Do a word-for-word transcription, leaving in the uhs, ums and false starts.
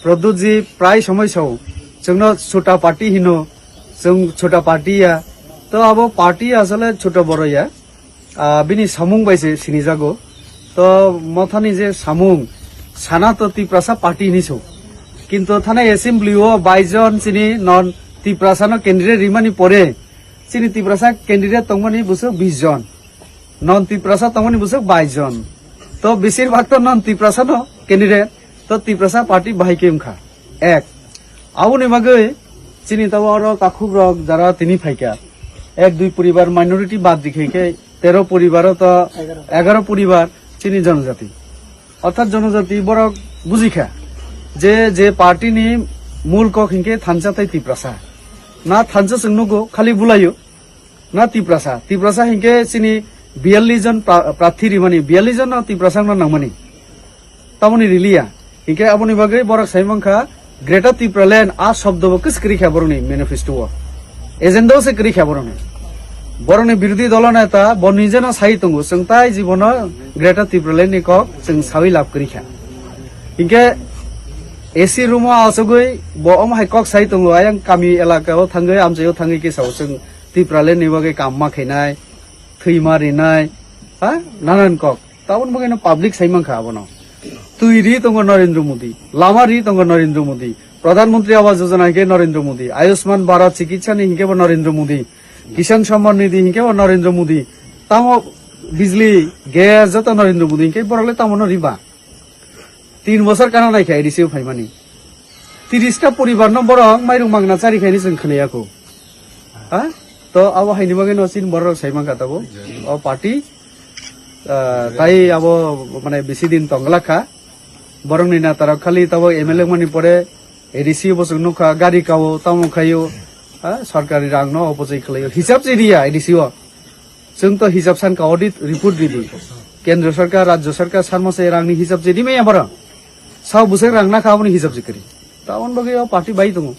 Pradyut ji prai somoi sao, chwngno chota party hino, chwng chota party ya. To abo party asole chota boro ya. Ah, bini samung bai se sinijago. To mothani je samung, sana to Tiprasa party ni so. Kintu thana assembly o bais jon chini non Tiprasa no candidate rimani pore, chini Tiprasa candidate tongmani bwswk bis jon. Non Tiprasa tongmani bwswk bais jon. To besir bhag to non Tiprasa no candidate. To Tiprasa party bahai khe wngkha. Ek. Aboni bagwi chini tabo oro takhuk rok jara tini phaikha. Ek dui poribar minority bad dikhe khe tero poribar to egaro poribar chini jonojati. Orthat jonojati borok bujikha je, je party ni mul kok hinkhe thansa tei Tiprasa. Na thansa chwng nugo, khali bulaio. Na Tiprasa. Tiprasa hinkhe chini biyallis jon pra-, prarthi rimani, biyallis jon no Tiprasa no nangmani. Tamoni riliya. Hinkhe aboni bagwi borok sai mankha Greater Tipraland a shobdo bo kwswk kwrwi kha borokni manifesto o. Agenda o se kwrwi kha borokni. Borokni birodhi dolo neta bo nijeno sai tongo, chwng tai jibono Greater Tipraland ni kok chwng sawi lab kwrwi kha. Hinkhe A C room o achugwi bo omo hai kok sai tongo, ayang kami elaka o thangwi amchai o thangwi khe sao chwng Tipraland ni bagwi kam ma khainai, thwi ma rinai, ha? Nanan kok. Tabon bagwi no public sai mankha abono. Twi ri tongo Narendra Modi, lama ri tongo Narendra Modi, Pradhan Mantri Awas Yojana hinkhe Narendra Modi, Ayushman Bharat Chikitsa ni hinkhe bo Narendra Modi, Kisan Samman Nidhi hinkhe bo Narendra Modi. Tamo bijli, gas joto Narendra Modi hinkhe borok le tamo no riba. Tin bosor kana nai khe A D C o phaimani. Tiris ta poribar no borok mairung mangna chari khaini chwng khwnaya kho. Ha? To abo haini bagwi no chini borok rok sai mankha tabo. O party, ah, tai abo mane bisi din tong glak kha. Borok ni neta rok khali tabo M L A mani pore A D C bo chwng nukha, gari kao, tamo khaio, ha? Sarkari rang no opojai khlaio. Hisab se riya A D C o. Chwng to hisab san ka audit report ridi. Kendra sarkar, rajya sarkar sanma se rang ni hisab se rimaya borok. Sao bwswk rang nakha aboni hisab se kwrwi. Tabon bagwi o party bai tongo.